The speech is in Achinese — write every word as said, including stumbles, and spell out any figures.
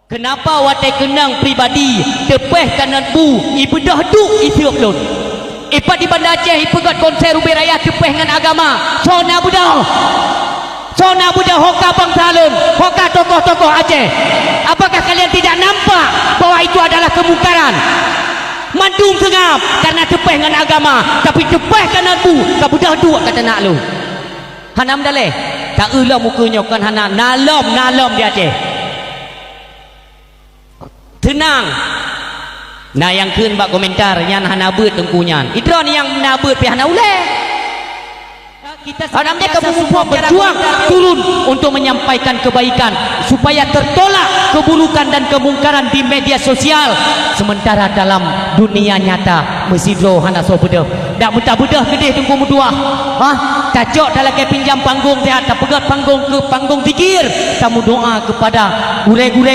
Keunapa watée keunong pribadi teupeh kanan bu ibeudôh duek iseup lôn? Ipat di Banda Aceh ipeugét konser ubé raya teupeh ngon agama, soe na beudôh? Soe na beudôh ho ka bansa lôn, ho ka tokoh-tokoh Aceh? Apakah kalian tidak nampak bahwa itu adalah kemungkaran? Mandum seungab karena teupeh ngon agama, tapi teupeh kanan bu ka beudôh duek ka teunak lôn. Hana meudaleh, ta-eu lom ukeue nyoe kon hana, na lom, na lom di Aceh. Teunang. Na nyang kheun bak komentar, nyan hana beuet teungku nyan. Idroe nyang na beuet pih hana ulée. Hana meudeh kamu muphom berjuang turun untuk menyampaikan kebaikan supaya tertolak keburukan dan kemungkaran di media sosial. Sementara dalam dunia nyata meusidroe hana soe beudôh. Dak meuta beudôh keudeh teungku meutuah. Ha? Tacok talakée pinjam panggong sihat, tapeugét panggong keu panggong zikir, tameudoa kepada gurée-gurée